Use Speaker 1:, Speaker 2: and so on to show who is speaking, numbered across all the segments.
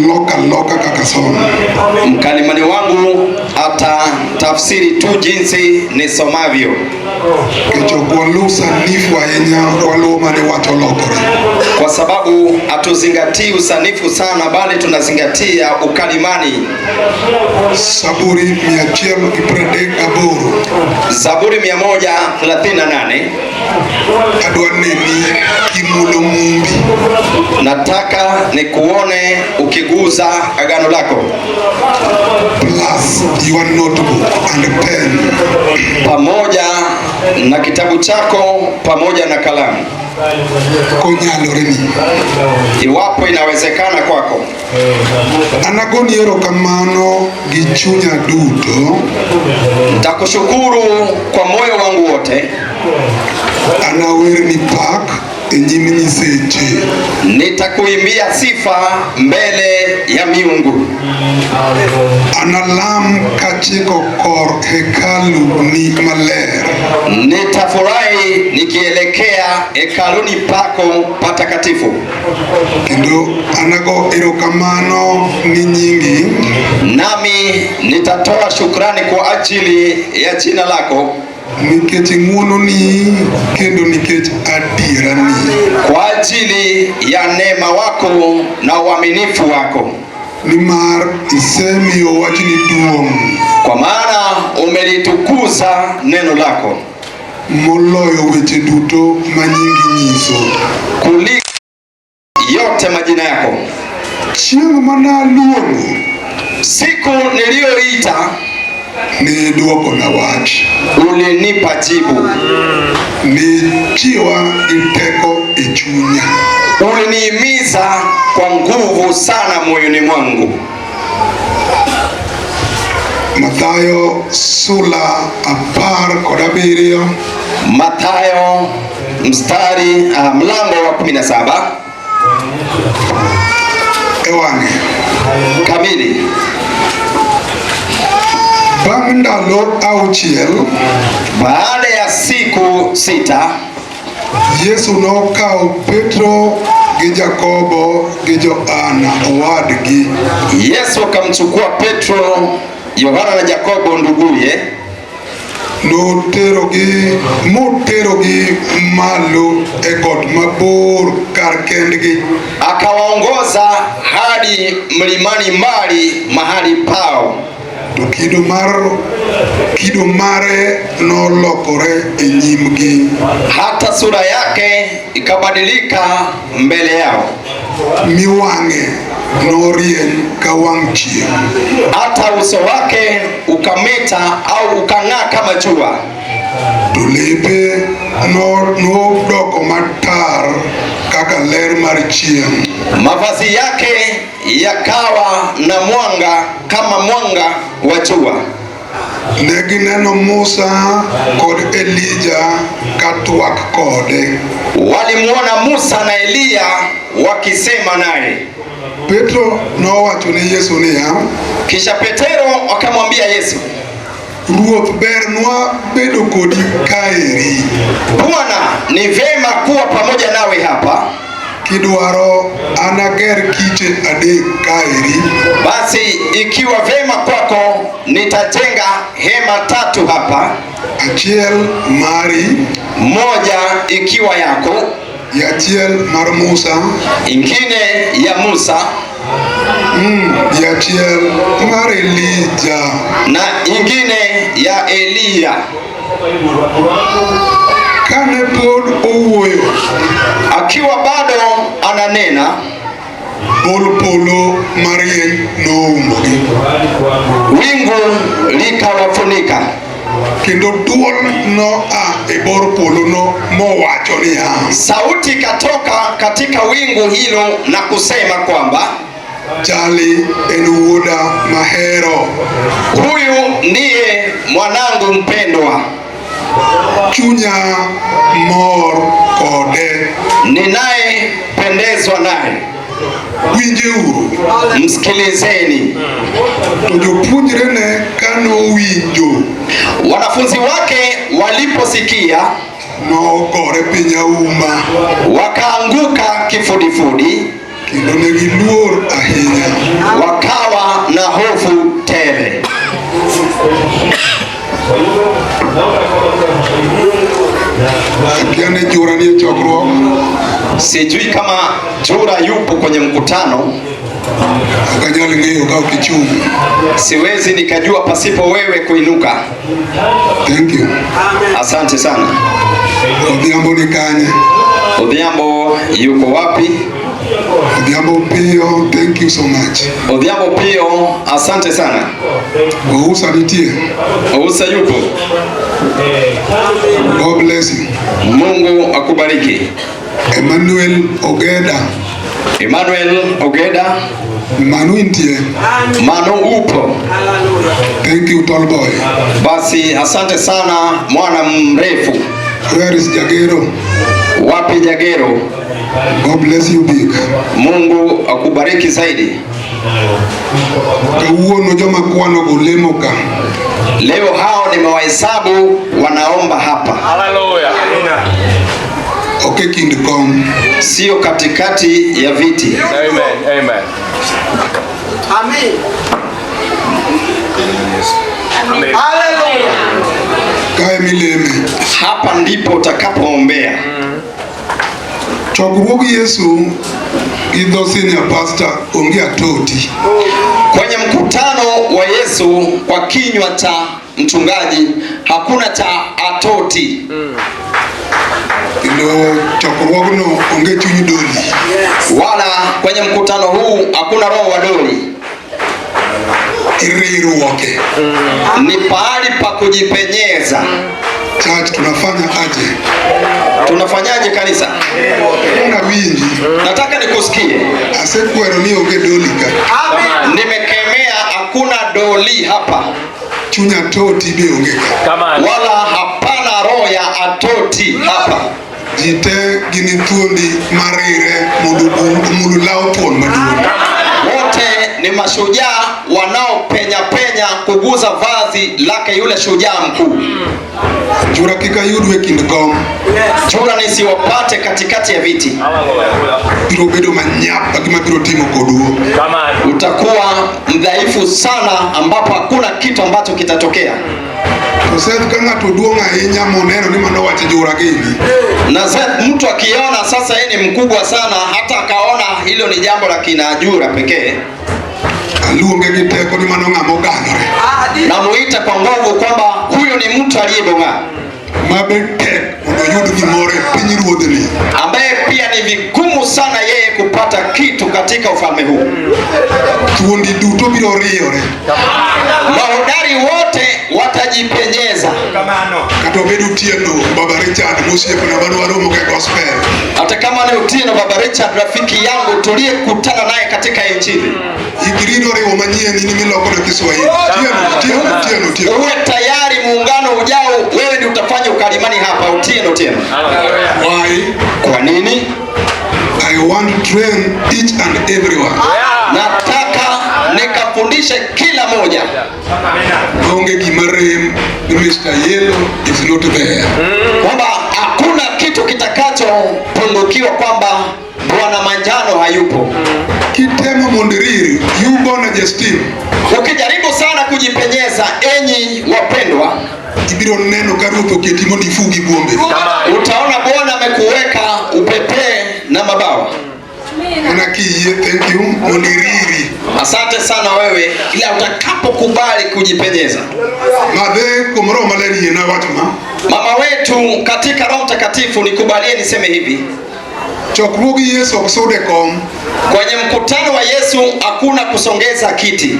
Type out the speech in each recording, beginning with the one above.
Speaker 1: loka loka kaka somo.
Speaker 2: Mkalimani wangu atatafsiri tu jinsi nisomavyo,
Speaker 1: Nikech ok waluw sanifu ahinya, waluwo mane wach olokore.
Speaker 2: Kwa sababu hatuzingatii usanifu sana, bali tunazingatia ukalimani.
Speaker 1: Saburi 138.
Speaker 2: Zaburi 138.
Speaker 1: Adwa neni kimulo mumbi.
Speaker 2: Nataka nikuone ukiguza agano lako
Speaker 1: Plus your notebook and pen.
Speaker 2: Pamoja na kitabu chako pamoja na kalamu,
Speaker 1: Konyaloreni.
Speaker 2: Iwapo inawezekana kwako.
Speaker 1: Anagoni erokamano gi chunya duto.
Speaker 2: Nitakushukuru kwa moyo wangu wote,
Speaker 1: Anawerni pak e nyim nyiseche.
Speaker 2: Nitakuimbia sifa mbele ya miungu.
Speaker 1: Analam kachiko kor hekalu ni maler.
Speaker 2: Nitafurahi nikielekea hekaluni pako patakatifu,
Speaker 1: Kendo anago erokamano ni nyingi
Speaker 2: nami nitatoa shukrani kwa ajili ya jina lako,
Speaker 1: nikech ng'wononi kendo nikech adierani.
Speaker 2: Kwa ajili ya neema wako na uaminifu wako,
Speaker 1: Nimar isemiyo wachni duong'
Speaker 2: kwa maana umelitukuza neno lako
Speaker 1: moloyo weche duto ma nyingi nyiso.
Speaker 2: Kuliko yote majina yako.
Speaker 1: Chieng' manaluongo,
Speaker 2: Siku niliyoita
Speaker 1: ne idwokona wach.
Speaker 2: Ulinipa jibu,
Speaker 1: Nijiwa gi teko e chunya.
Speaker 2: Ulinihimiza kwa nguvu sana moyoni mwangu.
Speaker 1: Mathayo sula 17.
Speaker 2: Mathayo mlango wa 17
Speaker 1: e wang'e
Speaker 2: kamili.
Speaker 1: Bang' ndalo 6,
Speaker 2: Baada ya siku 6,
Speaker 1: Yesu nokawo Petro gi Jakobo gi Johana owadgi
Speaker 2: Yesu akamchukua Petro, Yohana na Yakobo nduguye,
Speaker 1: noterogi moterogi malo e got mabor kar kendgi.
Speaker 2: Akawaongoza hadi mlimani mbali mahali pao.
Speaker 1: To kido mare nolokore e nyimgi.
Speaker 2: Hata sura yake ikabadilika mbele yao,
Speaker 1: mi wang'e norieny ka wang' chieng',
Speaker 2: hata uso wake ukameta au ukang'aa kama jua,
Speaker 1: to lepe nodoko matar kaka ler mar chieng'.
Speaker 2: Mavazi yake yakawa na mwanga kama mwanga wa jua.
Speaker 1: Ne gineno Musa kod Elija ka twak kode.
Speaker 2: Walimuona Musa na Eliya wakisema naye.
Speaker 1: Petro nowacho ne Yesu niya,
Speaker 2: Kisha Petero akamwambia Yesu,
Speaker 1: Ruoth, bernwa bedo kodi kaeri.
Speaker 2: Bwana, ni vema kuwa pamoja nawe hapa.
Speaker 1: Kidwaro anager kiche adek kaeri,
Speaker 2: Basi ikiwa vema kwako, nitajenga hema tatu hapa,
Speaker 1: achiel mari,
Speaker 2: moja ikiwa yako,
Speaker 1: achiel mar Musa,
Speaker 2: ingine ya Musa
Speaker 1: achiel mar Elija.
Speaker 2: Na ingine ya Eliya.
Speaker 1: Kane pod owuoyo,
Speaker 2: Akiwa bado ananena,
Speaker 1: bor polo marieny noumogi.
Speaker 2: Wingu likawafunika,
Speaker 1: Kendo duol noa e bor polono mowacho niya,
Speaker 2: sauti ikatoka katika wingu hilo na kusema kwamba
Speaker 1: Jali en wuoda mahero,
Speaker 2: huyu ndiye mwanangu mpendwa,
Speaker 1: chunya mor kode.
Speaker 2: Ninayependezwa naye.
Speaker 1: Winjeuru.
Speaker 2: Msikilizeni.
Speaker 1: To jopuonjrene kanowinjo,
Speaker 2: Wanafunzi wake waliposikia,
Speaker 1: nogore piny auma
Speaker 2: wakaanguka kifudifudi.
Speaker 1: Kendo ne giluor ahinya.
Speaker 2: Wakawa na hofu tele.
Speaker 1: Akia ni Jura nie chokruok.
Speaker 2: Sijui kama Jura yupo kwenye mkutano.
Speaker 1: Ok anyal ng'eyo ka ok ichung'.
Speaker 2: Siwezi nikajua pasipo wewe kuinuka.
Speaker 1: Thank you.
Speaker 2: Asante sana.
Speaker 1: Odhiambo ni kanye?
Speaker 2: Odhiambo yuko wapi?
Speaker 1: Odhiambo Pio, thank you so much.
Speaker 2: Odhiambo Pio, asante sana.
Speaker 1: Ousa nitie.
Speaker 2: Ousa yupo.
Speaker 1: God bless you.
Speaker 2: Mungu akubariki.
Speaker 1: Emmanuel Ogeda.
Speaker 2: Emmanuel Ogeda.
Speaker 1: Manu intie.
Speaker 2: Manu upo.
Speaker 1: Thank you, tall boy.
Speaker 2: Basi asante sana mwana mrefu.
Speaker 1: Where is Jagero?
Speaker 2: Wapi Jagero?
Speaker 1: God bless you big.
Speaker 2: Mungu akubariki zaidi.
Speaker 1: Kawuono joma kwano go lemo ka.
Speaker 2: Leo hao nimewahesabu wanaomba hapa.
Speaker 3: Hallelujah.
Speaker 1: Ok e kind kom.
Speaker 2: Sio katikati ya viti.
Speaker 3: Amen. Amen.
Speaker 4: Amen.
Speaker 3: Amen.
Speaker 4: Hallelujah.
Speaker 1: Kae mileme.
Speaker 2: Hapa ndipo utakapoombea.
Speaker 1: Chokruog Yesu gi dho senior pastor onge atoti.
Speaker 2: Kwenye mkutano wa Yesu kwa kinywa cha mchungaji hakuna cha atoti.
Speaker 1: Kendo chokruogno onge chuny doli.
Speaker 2: Wala kwenye mkutano huu hakuna roho wa doli.
Speaker 1: Iriruoke.
Speaker 2: Ni pahali pa kujipenyeza.
Speaker 1: Church tunafanya aje?
Speaker 2: Tunafanyaje kanisa?
Speaker 1: Una winji.
Speaker 2: Nataka nikusikie.
Speaker 1: Asekwero ni onge doli ka.
Speaker 4: Amen.
Speaker 2: Nimekemea hakuna doli hapa.
Speaker 1: Chuny atoti be onge ka.
Speaker 3: Come on.
Speaker 2: Wala hapana roho ya atoti hapa.
Speaker 1: Ji te gin thuondi marire mondo omul law thuon maduong'.
Speaker 2: Wote ni mashujaa wanaopenya penya kuguza vazi lake yule shujaa mkuu.
Speaker 1: Jura kik ayudu e kind kom.
Speaker 2: Chura nisiwapate katikati ya viti.
Speaker 3: Hallelujah.
Speaker 1: Biro bedo manyap gima biro timo koduo.
Speaker 3: Come on.
Speaker 2: Utakuwa mdhaifu sana, ambapo hakuna kitu ambacho kitatokea.
Speaker 1: To Seth ka ng'ato duong' ahinya moneno ni mano wach Jura gini.
Speaker 2: Na Seth, mtu akiona sasa yeye ni mkubwa sana, hata akaona hilo ni jambo la kina Jura pekee,
Speaker 1: Aluonge gi teko ni mano ng'ama ogalore.
Speaker 2: Namuita kwa nguvu kwamba huyu ni mtu aliyebong'aa,
Speaker 1: Ma be tek mondo oyud gimoro e piny ruodhni.
Speaker 2: Ambaye pia ni vigumu sana yeye kupata kitu katika ufalme huu.
Speaker 1: Thuondi duto biro riyore.
Speaker 2: Mahodari wote watajipenyeza.
Speaker 1: Kata obed Otieno, Baba Richard, mosiepna mane waromo e gospel.
Speaker 2: Hata kama ni Otieno Baba Richard, rafiki yangu tuliyekutana naye katika Injili.
Speaker 1: Ikri oriwo manyien in miloko na Kiswahili. Otieno, Otieno, Otieno, Otieno.
Speaker 2: Uwe tayari, muungano ujao wewe ndio utafanya ukalimani hapa. Otieno, Otieno.
Speaker 1: Why?
Speaker 2: Kwa nini?
Speaker 1: I want to train each and everyone.
Speaker 2: Nataka nikafundishe kila moja.
Speaker 1: Onge gima rem ni Mr. Yellow is not there.
Speaker 2: Kwamba hakuna kitu kitakachopungukiwa kwamba Bwana Manjano hayupo.
Speaker 1: Kitemo mondo iriri, you gonna Justine.
Speaker 2: Ukijaribu sana kujipenyeza, enyi wapendwa,
Speaker 1: Ibiro neno ka ruoth oketi mondo ifu gi buombe.
Speaker 2: Utaona Bwana amekuweka upepee na mabawa.
Speaker 1: Mana kiyie, thank you, mondo iriri.
Speaker 2: Asante sana wewe, ila utakapokubali kujipenyeza.
Speaker 1: Madhe kuom Roho Maler yiena wach ma.
Speaker 2: Mama wetu katika Roho Mtakatifu, nikubalie niseme hivi.
Speaker 1: Chokruog Yesu ok sud e kom.
Speaker 2: Kwenye mkutano wa Yesu hakuna kusongeza kiti.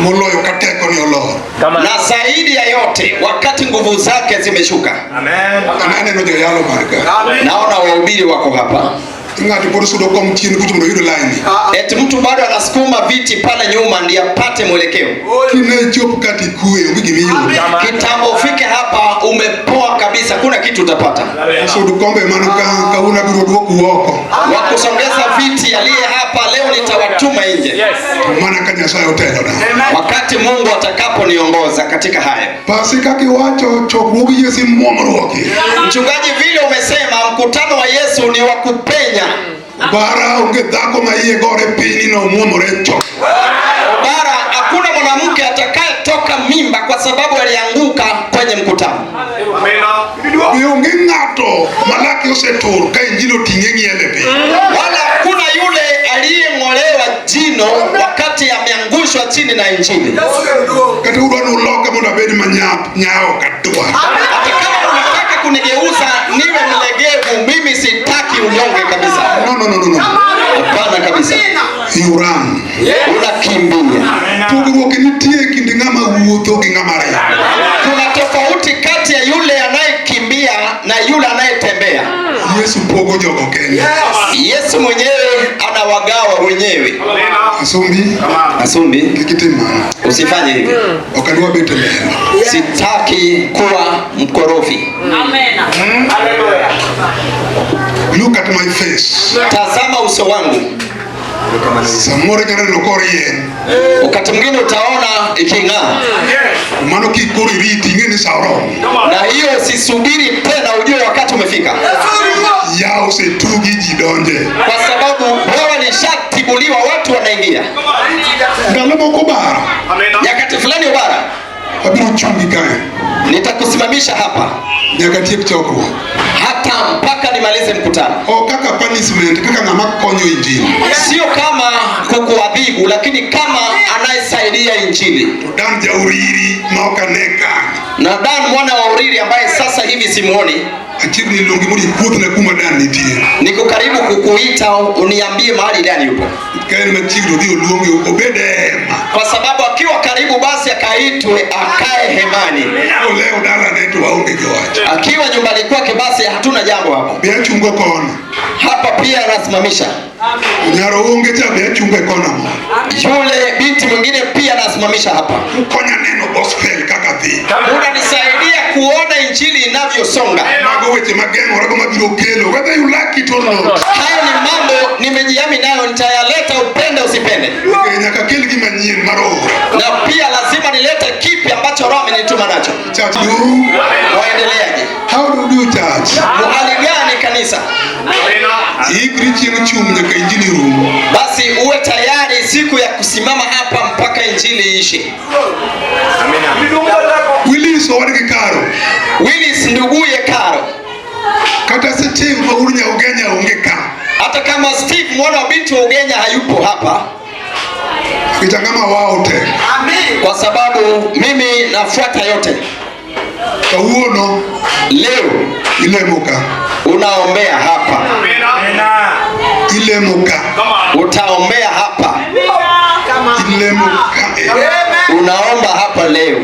Speaker 1: Moloyo ka teko ni olor.
Speaker 2: Na zaidi ya yote wakati nguvu zake zimeshuka.
Speaker 3: Amen.
Speaker 1: Aneno joyalo mar ka.
Speaker 2: Naona wahubiri wako hapa.
Speaker 1: Ng'ato pod sudo kom chien kucho mondo oyud line.
Speaker 2: Eti mtu bado anasukuma viti pale nyuma ndiye apate mwelekeo.
Speaker 1: Kine chop kati kwe onge gima iyudo.
Speaker 2: Kitambo ufike hapa umepoa kabisa, kuna kitu utapata.
Speaker 1: Sud kombe mano ka kawuono abiro duokou oko.
Speaker 2: Wa kusongeza viti aliye hapa leo nitawatuma nje.
Speaker 3: Yes.
Speaker 1: Mana ka Nyasaye otelona.
Speaker 2: Wakati Mungu atakaponiongoza katika haya.
Speaker 1: Pasi kaka iwacho chokruog Yesu muomruoki.
Speaker 2: Mchungaji, vile umesema mkutano wa Yesu ni wa kupenya.
Speaker 1: Bara onge dhako ma iye gore piny ni nomuomore cho.
Speaker 2: Bara, hakuna mwanamke atakayetoka mimba kwa sababu alianguka kwenye mkutano.
Speaker 1: Be onge ng'ato ma lake osetur ka injili oting'e ng'iele piny.
Speaker 2: Wala hakuna yule aliyeng'olewa jino wakati ameangushwa chini na injili.
Speaker 1: Kata udwa ni uloka mondo abed manyap nyawo kadwa.
Speaker 2: Hata kama unataka kunigeuza niwe mlegevu, mimi sitaki unyonge kabisa.
Speaker 1: No, no, no, no, no.
Speaker 2: Hapana kabisa.
Speaker 1: You run.
Speaker 2: Unakimbia.
Speaker 1: Pogruok nitie e kind ng'ama wuotho gi ng'ama ringo.
Speaker 2: Kuna tofauti kati ya yule anayekimbia na yule anayetembea.
Speaker 1: Yesu pogo jogo kende.
Speaker 2: Yesu mwenyewe anawagawa wenyewe.
Speaker 1: Asumbi,
Speaker 2: Asumbi,
Speaker 1: kik itim mano.
Speaker 2: usifanye hivyo.
Speaker 1: Ok adwa bet e lela.
Speaker 2: Sitaki kuwa mkorofi.
Speaker 1: Look at my face.
Speaker 2: Tazama uso wangu.
Speaker 1: Samoro inyalo neno korieny.
Speaker 2: Wakati mwingine utaona iking'aa,
Speaker 1: Mano kikoro iriti ing'e ni sa oromo.
Speaker 2: na hiyo usisubiri tena ujue wakati umefika,
Speaker 1: Yawo osetugi ji donje.
Speaker 2: kwa sababu bwawa lishatibuliwa, watu wanaingia.
Speaker 1: Ndalo moko bara,
Speaker 2: Nyakati fulani bara,
Speaker 1: abiro chungi kae.
Speaker 2: nitakusimamisha hapa
Speaker 1: Nyaka tiek chokruok.
Speaker 2: hata mpaka nimalize mkutano,
Speaker 1: Ok kaka punishment, kaka ng'ama konyo injili.
Speaker 2: sio kama kukuadhibu, lakini kama anayesaidia injili.
Speaker 1: To Dan jauriri ma ok ane kanyo.
Speaker 2: Na Dan mwana wa Uriri ambaye sasa hivi simuoni,
Speaker 1: Achiegni luongi mondo ikuothna kuma Dan nitie.
Speaker 2: niko karibu kukuita uniambie mahali Dan yupo,
Speaker 1: Ka en machiegni odhi oluonge obed e hema.
Speaker 2: kwa sababu akiwa karibu basi akaitwe akae hemani.
Speaker 1: Kolewo dalane to waonge gi wach.
Speaker 2: Akiwa nyumbani kwake basi hatuna jambo hapo.
Speaker 1: Be achungo kona.
Speaker 2: Hapa pia anasimamisha
Speaker 1: Nyaro onge cha be achungo e kona moro.
Speaker 2: yule binti mwingine pia anasimamisha hapa.
Speaker 1: Ukonya neno gospel kaka dhi.
Speaker 2: Unanisaidia kuona injili inavyosonga.
Speaker 1: Mago weche mageng'orego mabiro kelo whether you like it or not.
Speaker 2: Hayo ni mambo nimejihami nayo, nitayaleta upende usipende,
Speaker 1: Nikech nyaka kel gima nyien mar ora.
Speaker 2: na pia lazima nilete kipi ambacho Roho amenituma nacho.
Speaker 1: Church guru,
Speaker 2: Waendeleaje?
Speaker 1: how do you do church?
Speaker 2: Muhali gani kanisa?
Speaker 1: Iikri chieng' chung' nyaka injili rum.
Speaker 2: Basi uwe tayari siku ya kusimama hapa mpaka injili iishe.
Speaker 1: Willis owadgi Karo.
Speaker 2: Willis nduguye Karo,
Speaker 1: Kata Steve ma wuod Nyaugenya onge ka.
Speaker 2: hata kama Steve mwana wa binti wa Ugenya hayupo hapa,
Speaker 1: Nikech ang'ama wawo te.
Speaker 2: kwa sababu mimi nafuata yote.
Speaker 1: Kawuono
Speaker 2: Leo
Speaker 1: ilemo ka.
Speaker 2: unaombea hapa,
Speaker 1: Ilemo ka.
Speaker 2: utaombea hapa,
Speaker 1: Ilemo ka.
Speaker 2: unaomba hapa leo.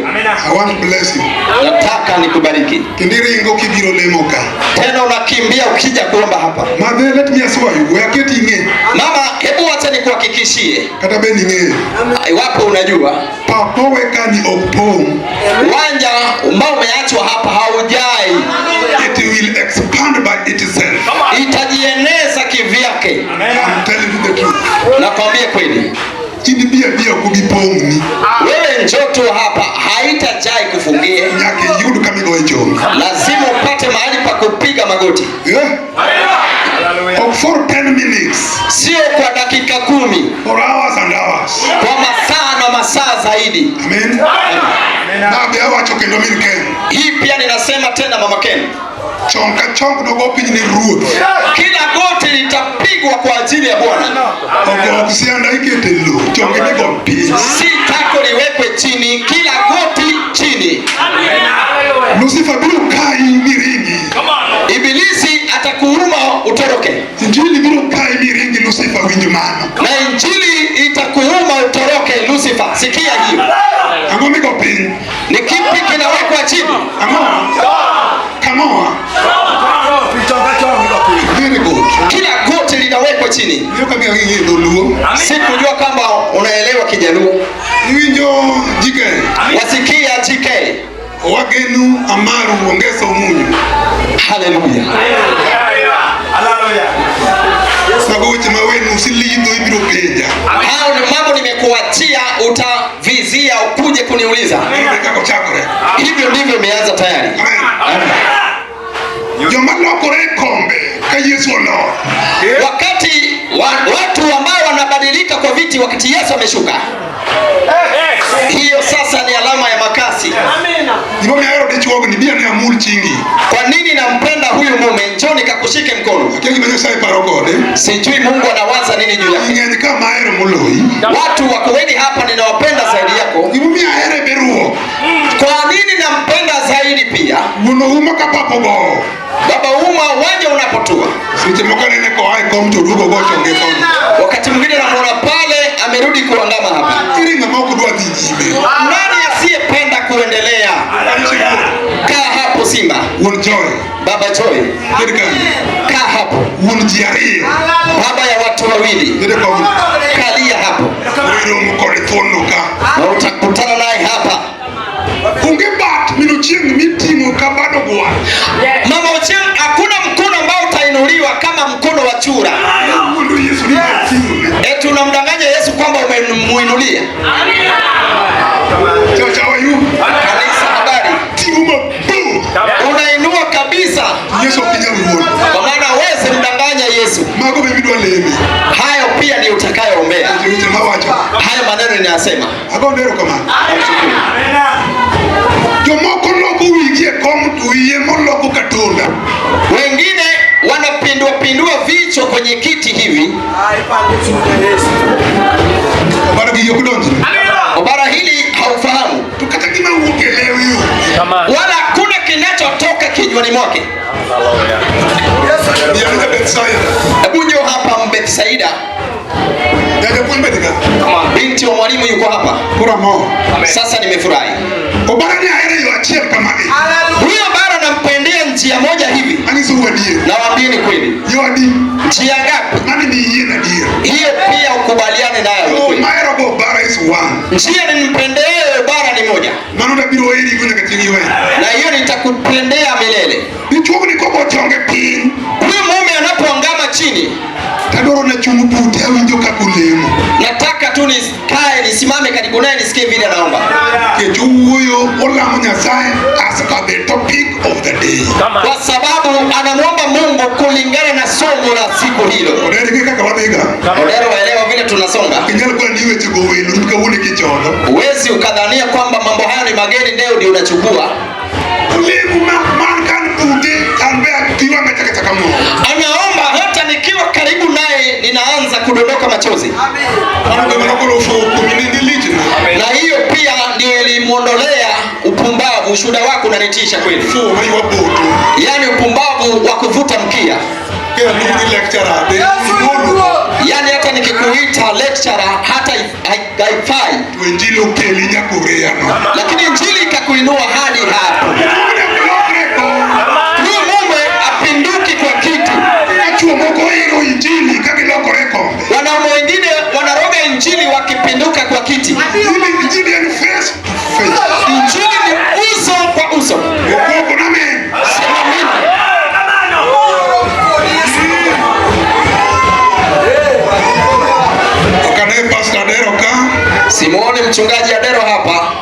Speaker 1: I want to bless you.
Speaker 2: Nataka nikubariki.
Speaker 1: Kendo iringo kibiro lemo ka.
Speaker 2: Tena unakimbia ukija kuomba hapa.
Speaker 1: Mother, let me assure you, we aketi ing'e.
Speaker 2: Mama, hebu acha nikuhakikishie,
Speaker 1: Kata be ning'eyo.
Speaker 2: iwapo unajua
Speaker 1: Pap mowe ka ni ok pong'.
Speaker 2: uwanja ambao umeachwa hapa haujai,
Speaker 1: It will expand by itself.
Speaker 2: itajieneza kivyake.
Speaker 1: I'm telling you the truth.
Speaker 2: Nakwambia kweli,
Speaker 1: In bi abia ok obi pong'ni.
Speaker 2: wewe njoo tu hapa, haitajai kufungie.
Speaker 1: Nyaka iyud kama igoye chongi.
Speaker 2: Lazima upate mahali pa kupiga magoti,
Speaker 1: Yeah? Ok for 10 minutes.
Speaker 2: sio kwa dakika 10,
Speaker 1: For hours and hours.
Speaker 2: kwa masaa na masaa zaidi.
Speaker 1: Amen. Ma be awacho kendo min Ken.
Speaker 2: Hii pia ninasema tena, mama Ken,
Speaker 1: Chong ka chong nogo piny ni ruoth.
Speaker 2: kila goti litapigwa kwa ajili ya Bwana,
Speaker 1: Ok ok sianda ikete lowo. Chonge nigo piny.
Speaker 2: si tako liwekwe chini, kila goti chini.
Speaker 1: Lucifer biro kayi miringi.
Speaker 2: Ibilisi atakuuma utoroke,
Speaker 1: Injili biro kayi miringi Lucifer winj mano.
Speaker 2: na injili itakuuma utoroke. Lucifer, sikia hiyo.
Speaker 1: Ang'o migo piny?
Speaker 2: Ni kipi kinawekwa chini?
Speaker 1: Ang'o? Kang'oa? Very good.
Speaker 2: Kila goti linawekwa chini.
Speaker 1: Iyo kaka ing'e dholuo.
Speaker 2: Sikujua kama unaelewa Kijaluo.
Speaker 1: Iwinjo jike.
Speaker 2: Wasikia GK.
Speaker 1: Wagenu Amaru Ongeso Omunyo.
Speaker 2: Haleluya.
Speaker 1: Mago weche ma wenu silidho ibiro penja.
Speaker 2: Hayo ni mambo nimekuachia, utavizia ukuje kuniuliza.
Speaker 1: Ere kaka ochakore.
Speaker 2: Hivyo ndivyo imeanza tayari.
Speaker 1: Amen. Joma lokore e kombe ka Yesu olor.
Speaker 2: Wakati watu ambao wanabadilika kwa viti wakati Yesu ameshuka, hiyo sasa ni alama ya makasi.
Speaker 1: Gimomiyo ahero dichuogni bi ane amul chingi.
Speaker 2: Kwa nini nampenda huyu mume? Njoo nikakushike mkono.
Speaker 1: Akia gima Nyasaye paro kode.
Speaker 2: Sijui Mungu anawaza nini juu yake.
Speaker 1: Ng'eny ka mahero moloyi.
Speaker 2: Watu wako wengi hapa, ninawapenda zaidi yako.
Speaker 1: Gimomiyo ahere beruok.
Speaker 2: Kwa nini nampenda zaidi pia?
Speaker 1: Wuon Ouma ka pap ogowo.
Speaker 2: Baba Uma, uwanja unapotua,
Speaker 1: Seche moko anene koa e kom to oduogo ogo chonge koni.
Speaker 2: wakati mwingine namuona pale amerudi kuandama hapa.
Speaker 1: Ere ng'ama ok dwa dhi nyime?
Speaker 2: Nani asiyependa kuendelea?
Speaker 1: Kanyo Sibuor.
Speaker 2: Kaa hapo Simba.
Speaker 1: Wuon Joy.
Speaker 2: Baba Joy,
Speaker 1: Bed kanyo.
Speaker 2: kaa hapo.
Speaker 1: Wuon ji ariyo.
Speaker 2: Baba ya watu wawili,
Speaker 1: Bed e komno.
Speaker 2: kalia hapo
Speaker 1: Iromo kode thuon ka.
Speaker 2: na utakutana naye hapa.
Speaker 1: Onge bat mino chieng' miting'o ka bad ogwal.
Speaker 2: Mama Ochieng, hakuna mkono ambao utainuliwa kama mkono wa chura.
Speaker 1: Wuondo Yesu ni ating'one.
Speaker 2: Eti unamdanganya Yesu kwamba umemuinulia.
Speaker 1: Chacha wayu.
Speaker 2: Kanisa, habari,
Speaker 1: Ting'o mabor.
Speaker 2: unainua kabisa,
Speaker 1: Yesu ok nyal wuondo.
Speaker 2: kwa maana huwezi mdanganya Yesu.
Speaker 1: Mago be midwa leme.
Speaker 2: Hayo pia ndio utakayoombea.
Speaker 1: Weche mawacho.
Speaker 2: Hayo maneno ninayasema.
Speaker 1: Agone erokamano. Jomoko loko wigi e kom to wiye moloko katonda.
Speaker 2: Wengine wanapindua pindua vichwa kwenye kiti hivi.
Speaker 1: Obara gigi ok donjne.
Speaker 2: Obara hili haufahamu,
Speaker 1: To kata gima wuok e lew yo.
Speaker 2: wala hakuna kinachotoka kinywani mwake.
Speaker 1: Yar ja Bethsaida.
Speaker 2: Hebu njoo hapa Mbethsaida,
Speaker 1: Japuonj bende ka.
Speaker 2: binti wa mwalimu yuko hapa.
Speaker 1: Koro amor.
Speaker 2: Sasa nimefurahi.
Speaker 1: Obara ni ahero yo achiel kamani.
Speaker 2: Huyo bara nampendea njia moja hivi,
Speaker 1: Anyisou adier.
Speaker 2: nawaambieni kweli.
Speaker 1: Yo adi.
Speaker 2: Njia ngapi?
Speaker 1: Mani ni yie adier.
Speaker 2: Hiyo pia ukubaliane nayo ni
Speaker 1: Yo
Speaker 2: kweli.
Speaker 1: mahero go Obara is one.
Speaker 2: Njia nimpendeayo bara ni moja,
Speaker 1: Mano dabiro heri go nyaka chieng' iweya.
Speaker 2: na hiyo nitakupendea milele.
Speaker 1: Dichuogni kogo chonge piny.
Speaker 2: Huyu mume anapoangama chini,
Speaker 1: Tadwaro nachung' bute awinjo kaka olemo.
Speaker 2: nataka tu nikae nisimame karibu naye nisikie vile anaomba,
Speaker 1: Nikech owuoyo olamo Nyasaye as per the topic of the day.
Speaker 2: kwa sababu anamwomba Mungu kulingana na somo la siku hilo.
Speaker 1: Odere gi kaka wadhiga.
Speaker 2: Odero, waelewa vile tunasonga.
Speaker 1: Ok inyal kwayo ni wechego welo in kawuono kicholo.
Speaker 2: Huwezi ukadhania kwamba mambo hayo ni mageni, ndio ndio unachukua.
Speaker 1: Olemo ma man kan bute an be pi wang'a chako achaka mol.
Speaker 2: Anaomba hata nikiwa karibu naye ninaanza kudondoka machozi,
Speaker 1: Mano gima nogolo fuwo kuomi ne lichna.
Speaker 2: na hiyo pia ndio ilimwondolea upumbavu. Ushuhuda wako unanitisha kweli,
Speaker 1: Fuwo maywa boto.
Speaker 2: yaani upumbavu wa kuvuta mkia.
Speaker 1: Ka aluongi ni lecturer be igolo.
Speaker 2: Yaani hata nikikuita lecturer hata haifai,
Speaker 1: To injili okeli nyaka Urea no.
Speaker 2: lakini injili ikakuinua hadi hapo.
Speaker 1: Dichuogni ok lokre e kom.
Speaker 2: Huyu mume apinduki kwa kitu.
Speaker 1: Ka chuo moko ero injili ka gilokore e kombe.
Speaker 2: Wanaume wengine wanaroga injili wakipinduka kwa kiti.
Speaker 1: Injili en face to face.
Speaker 2: Injili ni uso kwa uso.
Speaker 1: Okoko namen.
Speaker 2: Sema amina.
Speaker 1: Ok ane Pastor Adero ka.
Speaker 2: Simuoni mchungaji Adero hapa.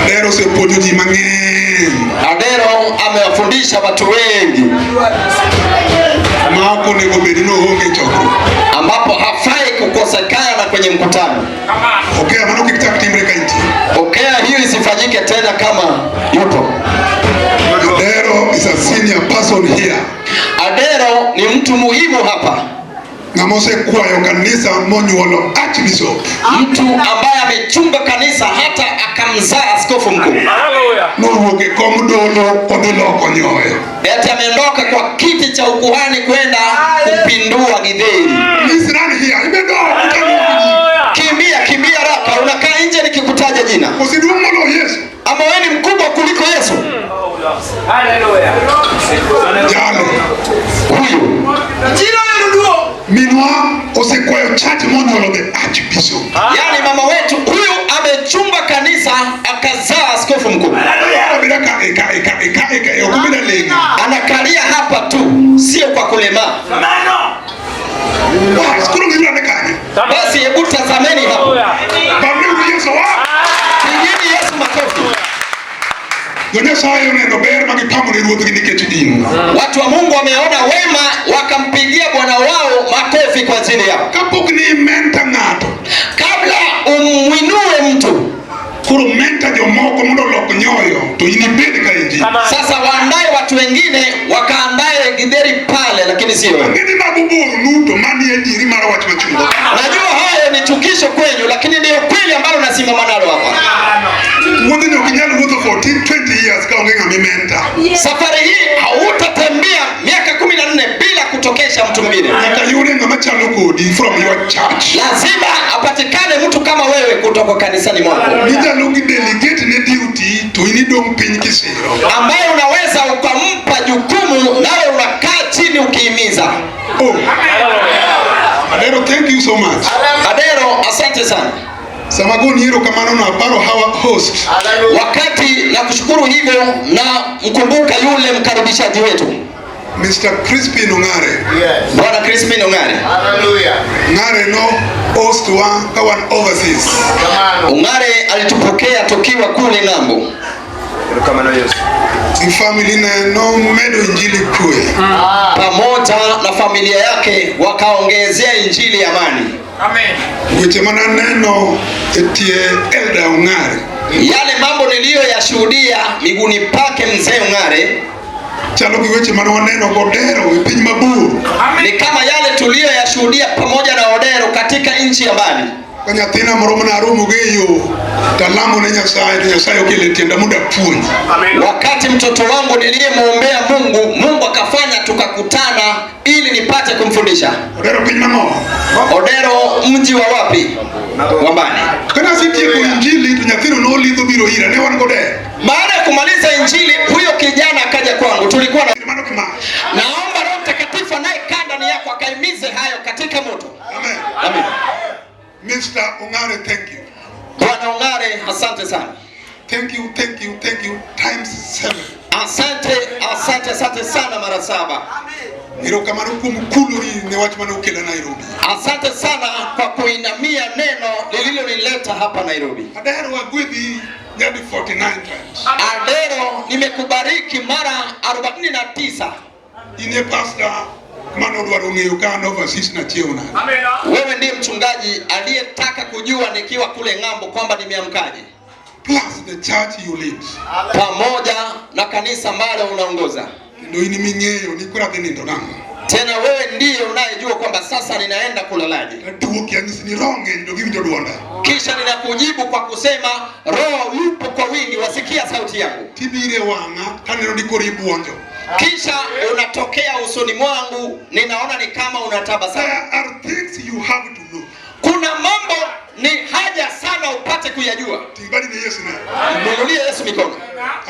Speaker 1: Adero osepuonjo ji mang'eny
Speaker 2: Adero amewafundisha watu wengi
Speaker 1: ma ok onego bed ni oonge e chokruok.
Speaker 2: ambapo hafai kukosekana kwenye mkutano.
Speaker 1: Okea mano kik chak timre ka intie.
Speaker 2: Pokea hiyo isifanyike tena kama yupo.
Speaker 1: Adero is a senior person here.
Speaker 2: Adero ni mtu muhimu hapa,
Speaker 1: Ng'ama osekwayo kanisa monyuolo archbishop.
Speaker 2: mtu ambaye amechunga kanisa hata akamzaa askofu mkuu.
Speaker 1: Nowuok e kom dolo odhi loko nyoyo.
Speaker 2: Eti ameondoka kwa kiti cha ukuhani kwenda kupindua githeri.
Speaker 1: Please run here. Ibedo oko kaluongo ji.
Speaker 2: Kimbia, kimbia raka, unakaa nje nikikutaja jina.
Speaker 1: Oseduong' moloyo Yesu.
Speaker 2: Ama wewe ni mkubwa kuliko Yesu?
Speaker 1: Jalo.
Speaker 2: Huyu
Speaker 1: Minwa osekwayo church monyuolo the archbishop.
Speaker 2: yaani mama wetu huyu amechunga kanisa akazaa askofu mkuu.
Speaker 1: Obeda ka eka eka eka eka e ok obeda lenge.
Speaker 2: Anakalia hapa tu, sio kwa kulemaa.
Speaker 1: Bas, koro ng'iro ane kanyo.
Speaker 2: Basi hebu tazameni hapo,
Speaker 1: Parneuru Yesu wa.
Speaker 2: pigeni Yesu makofi.
Speaker 1: Jo Nyasaye oneno ber ma gipamo ne ruodhgi nikech in.
Speaker 2: Watu wa Mungu wameona wema wakampigia Bwana wao makofi kwa ajili yao.
Speaker 1: Kapok ni mentor ng'ato,
Speaker 2: Kabla umwinue mtu,
Speaker 1: koro mentor jomoko mondo olok nyoyo to in ibed ka injili.
Speaker 2: sasa waandae watu wengine wakaandae githeri pale, lakini sio wewe.
Speaker 1: Ng'eni mago bor to mani adieri mar wach machungo.
Speaker 2: Najua hayo ni chukisho kwenyu, lakini ndiyo kweli ambalo nasimama nalo hapa.
Speaker 1: Wuodhni ok inyal wuotho 14 20 years ka onge ng'ama imenta.
Speaker 2: Safari hii hautatembea miaka 14 bila kutokesha mtu mwingine.
Speaker 1: Nyaka yude ng'ama chalo kodi from your church.
Speaker 2: Lazima apatikane mtu kama wewe kutoka kanisani mwako,
Speaker 1: Minyalo gi delegate ne duty to in idong' piny kisiro.
Speaker 2: ambaye unaweza ukampa jukumu, nawe unakaa chini ukihimiza.
Speaker 1: Oh. Adero, thank you so much.
Speaker 2: Adero, asante sana.
Speaker 1: Sama agoni erokamano no aparo our host.
Speaker 2: Wakati na kushukuru hivyo, na mkumbuka yule mkaribishaji wetu
Speaker 1: Mr. Crispin Ongare.
Speaker 5: Yes.
Speaker 2: Bwana Crispin Ongare.
Speaker 5: Hallelujah.
Speaker 1: Ngare no host wa ka wan overseas.
Speaker 5: Kamano.
Speaker 2: Ongare alitupokea tukiwa kule ng'ambo,
Speaker 1: Gi family ne nomedo injili kwe.
Speaker 2: pamoja na familia yake wakaongezea injili ya amani.
Speaker 1: Weche mananeno e tie Elder Ongare
Speaker 2: Yale mambo niliyoyashuhudia miguuni pake mzee Ongare
Speaker 1: chalo gi weche mane waneno godero e piny mabor.
Speaker 2: ni kama yale tuliyoyashuhudia pamoja na Odero katika nchi ya mbali.
Speaker 1: Ka nyathina moro mane aromogo e yo talamo ne Nyasaye to Nyasaye okelo e tienda mondo apuonj.
Speaker 2: Wakati mtoto wangu niliyemwombea Mungu, Mungu akafanya tukakutana ili nipate kumfundisha.
Speaker 1: Odero piny mang'o?
Speaker 2: Odero, mji wa wapi? Wambani.
Speaker 1: Kane asetieko injili to nyathino nolidho biro ira ne wan godero.
Speaker 2: Baada ya kumaliza injili, huyo kijana akaja kwangu, tulikuwa na
Speaker 1: Mano gima.
Speaker 2: naomba Roho Mtakatifu anayekaa ndani yako akaimize hayo katika moto.
Speaker 1: Amen.
Speaker 2: Amen.
Speaker 1: Mr. Ongare, thank you.
Speaker 2: Bwana Ongare, asante sana.
Speaker 1: Thank you, thank you, thank you times 7.
Speaker 2: Asante, asante, asante sana mara 7.
Speaker 1: Erokamano kuom kulori ne wach mane okela Nairobi.
Speaker 2: Asante sana kwa kuinamia neno lililonileta hapa Nairobi.
Speaker 1: Adero agwedhi nyadi 49 times.
Speaker 2: Adero, nimekubariki mara 49.
Speaker 1: In e pastor manodwaro ng'eyo ka an overseas nachiewo nade.
Speaker 2: Wewe ndiye mchungaji aliyetaka kujua nikiwa kule ng'ambo kwamba nimeamkaje,
Speaker 1: Plus the church you lead.
Speaker 2: pamoja na kanisa ambalo unaongoza.
Speaker 1: Kendo in ming'eyo ni koro adhi nindo nang'o.
Speaker 2: Tena wewe ndiye unayejua kwamba sasa ninaenda kulalaje.
Speaker 1: Aduoki anyisi ni roho ng'eny to giwinjo duonda.
Speaker 2: Kisha ninakujibu kwa kusema Roho yupo kwa wingi, wasikia sauti yangu.
Speaker 1: Tibiro e wang'a taneno ni koro ibuonjo.
Speaker 2: Kisha unatokea usoni mwangu, ninaona ni kama unatabasamu.
Speaker 1: There are things you have to know.
Speaker 2: Kuna mambo ni haja sana upate kuyajua.
Speaker 1: Ting badi ne Yesu ne.
Speaker 2: Mwinulie Yesu mikono.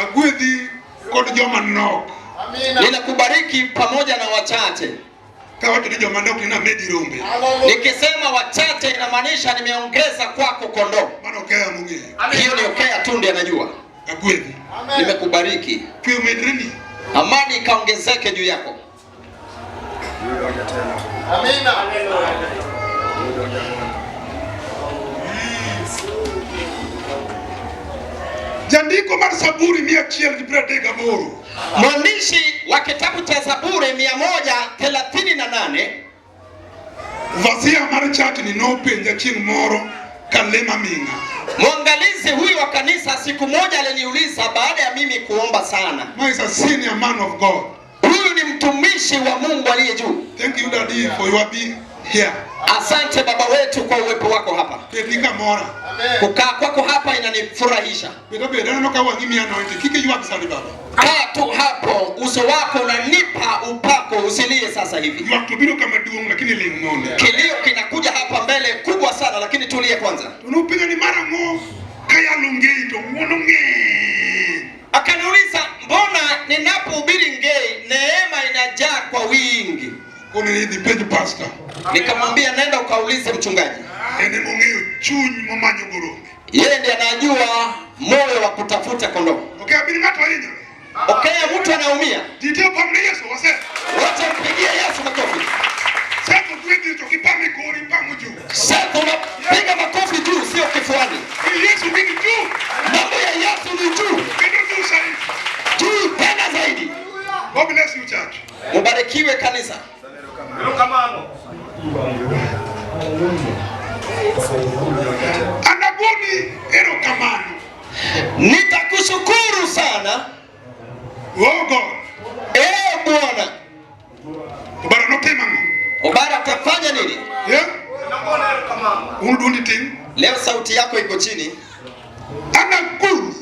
Speaker 1: Agwedhi kod joma nok.
Speaker 5: Amina.
Speaker 2: Ninakubariki pamoja na wachache.
Speaker 1: Kawacho ni joma nok ni namedi rombe.
Speaker 2: Nikisema wachache inamaanisha nimeongeza kwako kondoo.
Speaker 1: Mano Okeya mong'eyo.
Speaker 2: Hiyo ni Okeya tu ndiye anajua.
Speaker 1: Agwedhi.
Speaker 2: Nimekubariki,
Speaker 1: Kwe omedreni.
Speaker 2: amani ikaongezeke juu yako.
Speaker 5: Amina.
Speaker 1: Jandiko mar Saburi 138.
Speaker 2: Mwandishi wa kitabu cha Zaburi 138
Speaker 1: Vasia mar chatni nopenja chieng' moro kalema ming'a.
Speaker 2: mwangalizi huyu wa kanisa siku moja aliniuliza baada ya mimi kuomba sana.
Speaker 1: Ma is a senior man of God.
Speaker 2: Huyu ni mtumishi wa Mungu aliye juu.
Speaker 1: Thank you daddy for your being here.
Speaker 2: Asante baba wetu kwa uwepo wako hapa.
Speaker 1: Bed ni kamora.
Speaker 2: Kukaa kwako hapa inanifurahisha.
Speaker 1: Bed abeda aneno ka wang'i miya anointing. Kik iywag sani baba.
Speaker 2: Kaa tu hapo, uso wako unanipa upako, usilie sasa hivi.
Speaker 1: Ywak to biro kama duong' lakini ling' mondi.
Speaker 2: Kilio kinakuja hapa mbele kubwa sana, lakini tulie kwanza.
Speaker 1: To nopenja ni mar ang'o kayalo ngei to ng'uono ng'eny.
Speaker 2: Akaniuliza, mbona ninapohubiri ngei neema inajaa kwa wingi?
Speaker 1: Kone ni idhi penj pastor.
Speaker 2: Nikamwambia, nenda ukaulize mchungaji,
Speaker 1: En emong'eyo chuny momanyo go rombe.
Speaker 2: yeye ndiye anajua moyo wa kutafuta kondoo.
Speaker 1: Ok abiri ng'ato hinyore.
Speaker 2: Okay, mtu anaumia,
Speaker 1: Ji te opam ne Yesu wase.
Speaker 2: wote mpigie Yesu makofi.
Speaker 1: Seko gwedhi to kipame kori pamo juu.
Speaker 2: Sasa unapiga makofi juu, sio kifuani.
Speaker 1: Ni Yesu gini juu.
Speaker 2: Mambo ya Yesu ni juu,
Speaker 1: Kendo juu saidi. Anagoni erokamano.
Speaker 2: Nitakushukuru sana
Speaker 1: Oh God.
Speaker 2: ee Bwana.
Speaker 1: Obara notimo ang'o?
Speaker 2: Obara atafanya nini?
Speaker 1: Yeah? Un duondi tin.
Speaker 2: Leo sauti yako iko chini.
Speaker 1: Anagoni.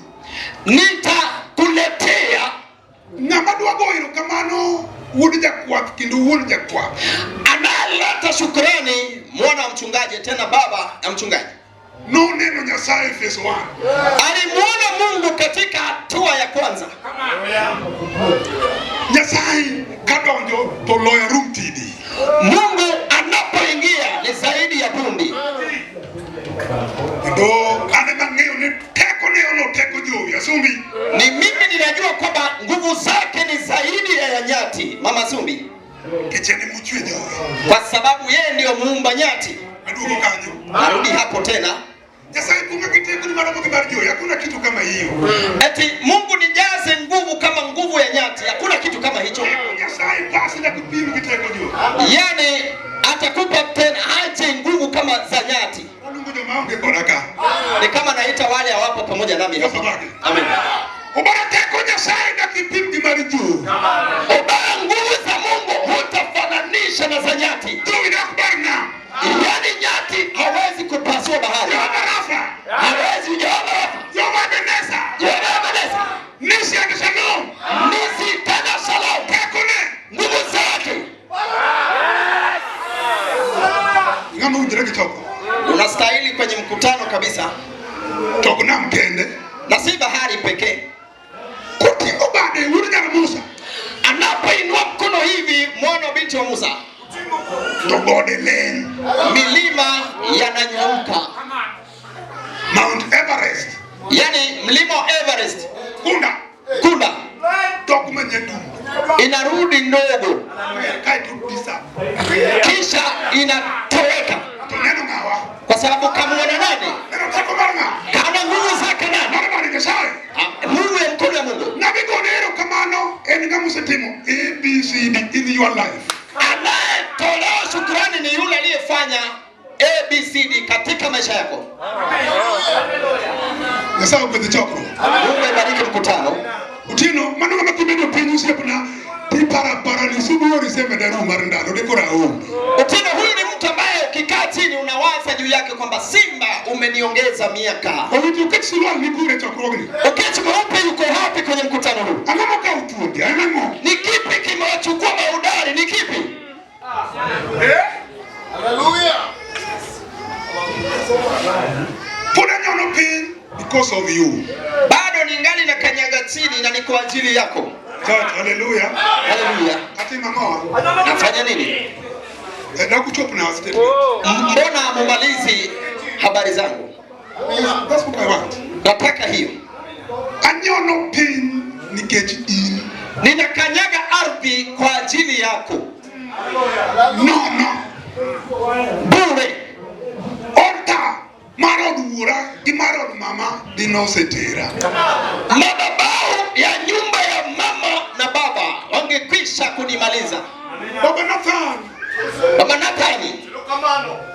Speaker 2: Nitakuletea
Speaker 1: Ng'ama dwa goyo erokamano wuod jakwath kendo wuon jakwath.
Speaker 2: anayeleta shukrani, mwana wa mchungaji, tena baba ya mchungaji.
Speaker 1: Noneno Nyasaye phase one.
Speaker 2: Alimuona Mungu katika hatua ya kwanza.
Speaker 1: Nyasaye kadonjo to loyo rum tidi.
Speaker 2: Mungu anapoingia ni zaidi ya bundi.
Speaker 1: Kendo an ema ang'eyo ni tekone olo teko jowi asumbi.
Speaker 2: Ni mimi ninajua kwamba nguvu zake ni zaidi ya nyati, Mama Sumbi,
Speaker 1: Nikech en emochwe jowi.
Speaker 2: kwa sababu yeye ndiyo muumba nyati.
Speaker 1: Aduogo kanyo.
Speaker 2: Narudi hapo tena,
Speaker 1: Nyasaye punga gi tekoni maromo gi mar jowi. Hakuna kitu kama hiyo.
Speaker 2: eti Mungu nijaze nguvu kama nguvu ya nyati. Hakuna kitu kama hicho.
Speaker 1: Teko Nyasaye pasi nyaka pim gi teko jowi.
Speaker 2: Yani atakupa tena aje nguvu kama za nyati.
Speaker 1: Aluongo joma onge koda ka.
Speaker 2: Ni kama naita wale hawapo pamoja nami hapa. Amen.
Speaker 1: Obara teko Nyasaye nyaka ipim gi mar jowi.
Speaker 2: Obara, nguvu za Mungu hutafananisha na za nyati.
Speaker 1: Jowi dak bar nam.
Speaker 2: Yaani nyati hawezi kupasua bahari,
Speaker 1: Jehova Rafa.
Speaker 2: hawezi. Jehova Rafa,
Speaker 1: Jehova Ebeneza.
Speaker 2: Jehova Ebeneza,
Speaker 1: Nisi and Shalom.
Speaker 2: Nisi tena Shalom,
Speaker 1: Tekone.
Speaker 2: nguvu zake.
Speaker 1: Ng'ama owinjore gi choko.
Speaker 2: Unastahili kwenye mkutano kabisa,
Speaker 1: Choko nam kende.
Speaker 2: na si bahari pekee.
Speaker 1: Koting'o bade wuod nyar Musa.
Speaker 2: Anapoinua mkono hivi, mwana wa binti wa Musa,
Speaker 1: To gode leny.
Speaker 2: milima yananyauka,
Speaker 1: Mount Everest.
Speaker 2: yaani mlima wa Everest,
Speaker 1: Kunda.
Speaker 2: kunda
Speaker 1: Dok manyadum.
Speaker 2: inarudi ndogo,
Speaker 1: Kaeto disa.
Speaker 2: kisha inatoweka,
Speaker 1: To neno ng'awa.
Speaker 2: kwa sababu kamuona nani?
Speaker 1: Neno teko mar ng'a.
Speaker 2: Kana nguvu zake nani?
Speaker 1: Mar mar Nyasaye.
Speaker 2: Ah, Mungu ya mkono ya Mungu.
Speaker 1: Ng'ama igone erokamano en ng'ama osetimo A, B, C, D in your life.
Speaker 2: Anayetolewa shukrani ni yule aliyefanya ABCD katika maisha yako.
Speaker 1: Nyasaye ogwedh chokruok.
Speaker 2: Mungu aibariki mkutano.
Speaker 1: Otieno, mano ng'ama kibedo piny osiepna, tiparo apara ni sibuor isemeda ru mar ndalo, de koro aonge.
Speaker 2: Otieno, huyu ni mtu ambaye ukikaa chini unawaza juu yake kwamba Simba umeniongeza miaka.
Speaker 1: Owinjo oket surual mipur e chokruogni.
Speaker 2: Okech mweupe yuko wapi kwenye mkutano huu?
Speaker 1: Ang'o mokawo thuondi? En ang'o?
Speaker 2: Ni kipi kimewachukua maudari? Ni kipi?
Speaker 1: Eh?
Speaker 5: Hallelujah.
Speaker 1: Pod anyono piny because of you.
Speaker 2: Bado ningali na kanyaga chini na ni kwa ajili yako.
Speaker 1: Church, hallelujah.
Speaker 2: Haleluya.
Speaker 1: Atimo ang'o?
Speaker 2: Nafanya nini?
Speaker 1: Eh, dak uchop na statement.
Speaker 2: Mbona hamumalizi habari zangu?
Speaker 1: That's what I want.
Speaker 2: Nataka hiyo.
Speaker 1: Anyono piny nikech in.
Speaker 2: Ninakanyaga ardhi kwa ajili yako
Speaker 1: Nono.
Speaker 2: bure.
Speaker 1: Altar mar od wuora gi mar od mama dinosetera.
Speaker 2: Madhabahu ya nyumba ya mama na baba wangekwisha kunimaliza.
Speaker 1: Baba Nathan,
Speaker 2: Baba Nathani,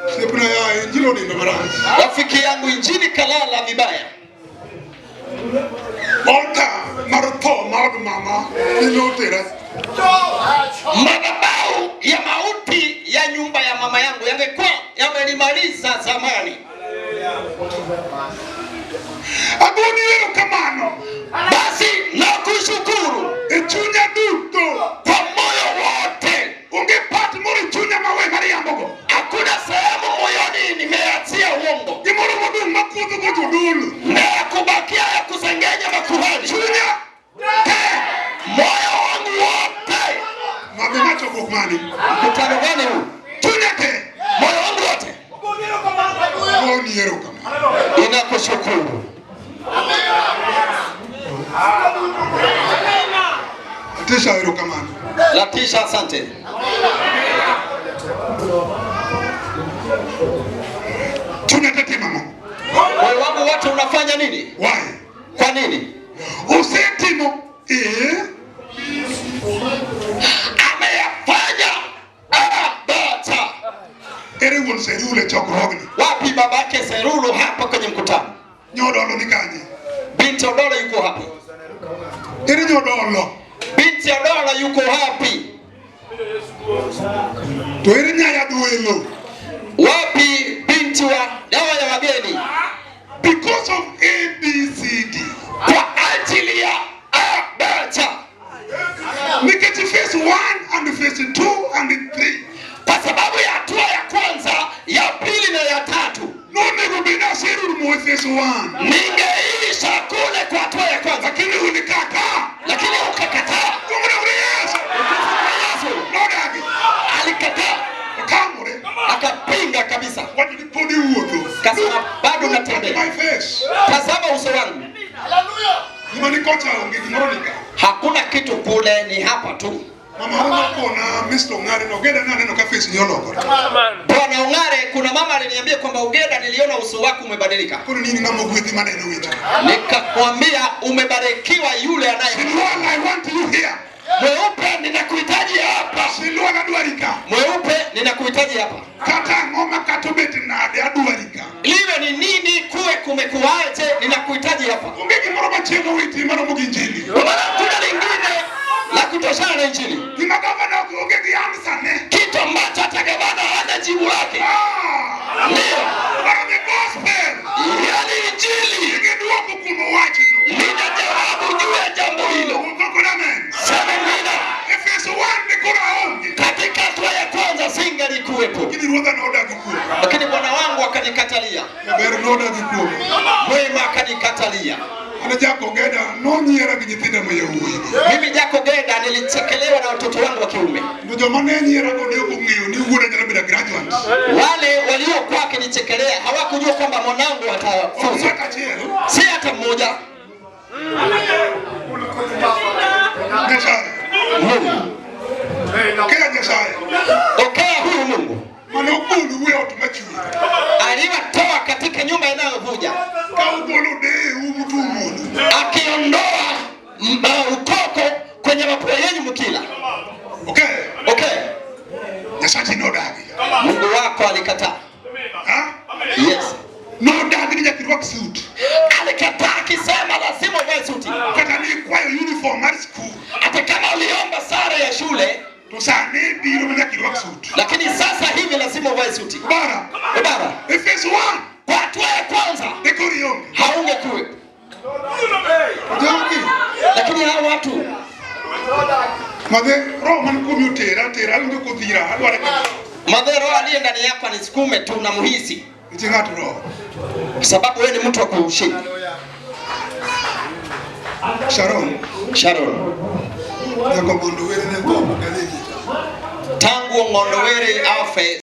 Speaker 1: osiepna yaye, injili onindo marach.
Speaker 2: rafiki yangu, injili kalala vibaya.
Speaker 1: Altar mar tho mar od mama dinotera.
Speaker 2: Madhabahu ya mauti ya nyumba ya mama yangu yangekuwa yamenimaliza zamani.
Speaker 1: Agoni erokamano
Speaker 2: Basi nakushukuru
Speaker 1: e chunya duto.
Speaker 2: kwa moyo wote.
Speaker 1: Onge part moro e chunya mawe mariambogo.
Speaker 2: Hakuna sehemu moyoni nimeachia uongo
Speaker 1: Gimoro modong' makuodho go jodolo.
Speaker 2: na ya kubakia ya kusengenya makuhani.
Speaker 1: Chunya te.
Speaker 2: Moyo wangu wote.
Speaker 1: Madhi ma chokruok mane?
Speaker 2: Mkutano gani huu?
Speaker 1: Chunya te.
Speaker 2: Moyo wangu wote
Speaker 1: Agoni erokamano.
Speaker 2: ninakushukuru.
Speaker 1: Tisha erokamano.
Speaker 2: Latisha, asante.
Speaker 1: Chunya te timo ang'o?
Speaker 2: Moyo wangu wote unafanya nini?
Speaker 1: Why?
Speaker 2: Kwa nini?
Speaker 1: Osetimo A,
Speaker 2: Ameyafanya A, B, C.
Speaker 1: Ere wuon Serule chokruogni?
Speaker 2: Wapi babake Serulu hapa kwenye mkutano?
Speaker 1: Nyodolo ni kanye?
Speaker 2: Binti Odolo yuko wapi?
Speaker 1: Ere nyodolo?
Speaker 2: Binti Odolo yuko wapi?
Speaker 1: To ere nyaya duelo?
Speaker 2: Wapi binti wa dawa ya wageni?
Speaker 1: Because of A, B, C, D.
Speaker 2: Kwa ajili ya A, B, C.
Speaker 1: Nikech phase 1 and phase 2 and 3.
Speaker 2: Kwa sababu ya hatua ya kwanza, ya pili na ya tatu,
Speaker 1: Nonego bed aserumo e phase 1.
Speaker 2: ningeisha kule kwa hatua ya kwanza,
Speaker 1: Lakini ulikata.
Speaker 2: lakini ukakataa.
Speaker 1: Kumbe uri Yesu.
Speaker 2: Yesu
Speaker 1: Nodagi.
Speaker 2: alikataa,
Speaker 1: Otamore.
Speaker 2: akapinga kabisa,
Speaker 1: Wacho ni pod iwuotho.
Speaker 2: kasema bado
Speaker 1: Look at
Speaker 2: natembea.
Speaker 1: my face.
Speaker 2: Tazama uso wangu,
Speaker 1: Gima ni kocha onge gimoro ni ka.
Speaker 2: hakuna kitu kule, ni hapa tu.
Speaker 1: Mama onakona Mr. Ong'are no geda naneno ka face ni olokore.
Speaker 2: Bwana Ong'are, kuna mama aliniambia kwamba Ugeda, niliona uso wako umebadilika.
Speaker 1: Koro ni in ng'ama ogwedhi maneno weche.
Speaker 2: Nikakwambia umebarikiwa yule anaye
Speaker 1: Silwal, I want you here.
Speaker 2: mweupe, ninakuhitaji hapa.
Speaker 1: Silwal adwari ka.
Speaker 2: Mweupe, ninakuhitaji hapa.
Speaker 1: Kata ang'o ma kata obet nade adwari ka.
Speaker 2: Liwe ni nini, kuwe kumekuwaje, ninakuhitaji hapa.
Speaker 1: Onge gimoro machielo witi maromo gi injili.
Speaker 2: Kwa maana hakuna lingine la kutoshana na Injili,
Speaker 1: Gima gavana onge gi answer ne.
Speaker 2: kitu ambacho hata gavana hana jibu lake.
Speaker 1: Ah!
Speaker 2: Ndio,
Speaker 1: But the gospel.
Speaker 2: yaani Injili
Speaker 1: Nigi duoko kuom wachno.
Speaker 2: lina jawabu juu ya jambo hilo.
Speaker 1: Ukoko amen.
Speaker 2: Sema amina.
Speaker 1: E phase 1 ni koro aonge.
Speaker 2: Katika hatua ya kwanza singalikuwepo,
Speaker 1: Lakini ruodha nodagi kuoma.
Speaker 2: lakini bwana wangu akanikatalia,
Speaker 1: Jaber nodagi kuoma.
Speaker 2: mwema akanikatalia.
Speaker 1: An Jack Ogeda nonyiera gi nyithinda ma yawuoyi.
Speaker 2: Mimi Jack Ogeda nilichekelewa na watoto wangu wa kiume.
Speaker 1: To joma ne nyierago ne ok ong'eyo ni wuoda nyalo bedo graduate.
Speaker 2: Wale waliokuwa wakinichekelea hawakujua kwamba mwanangu
Speaker 1: Ok
Speaker 2: atafuzu,
Speaker 1: ng'at achiel.
Speaker 2: si hata mmoja.
Speaker 1: Nyasaye.
Speaker 2: Mungu
Speaker 1: Kea Nyasaye.
Speaker 2: okea huyu Mungu
Speaker 1: Mane ogolou e ot machwer.
Speaker 2: aliwatoa katika nyumba inayovuja,
Speaker 1: Ka ugolo deye umutu
Speaker 2: akiondoa ukoko kwenye mapua yenu mkila.
Speaker 1: Okay.
Speaker 2: Okay,
Speaker 1: Nyasachi nodagi.
Speaker 2: Mungu wako alikataa.
Speaker 1: Ha?
Speaker 2: Yes,
Speaker 1: Nodagi ni nyaka irwak suit.
Speaker 2: alikataa akisema lazima uvae suti,
Speaker 1: Kata ni ikwayo uniform mar skul.
Speaker 2: hata kama uliomba sare ya shule,
Speaker 1: To sani biro ma nyaka irwak suit.
Speaker 2: lakini sasa hivi lazima uvae suti.
Speaker 1: Bara.
Speaker 2: Baba,
Speaker 1: E phase 1
Speaker 2: kwa hatua ya kwanza
Speaker 1: ne koro ionge.
Speaker 2: haungekuwepo,
Speaker 1: Jogi.
Speaker 2: lakini hao watu
Speaker 1: Madhe roho man kuomi otera tera awinjo kodhira adware ka.
Speaker 2: madhero aliye ndani yako anisukume tu, namhisi
Speaker 1: Nitie ng'ato roho.
Speaker 2: kwa sababu wewe ni mtu wa kushinda.
Speaker 1: Sharon.
Speaker 2: Sharon,
Speaker 1: Nyako mondo were ne tho kadhi.
Speaker 2: tangu Ng'ondowere afe.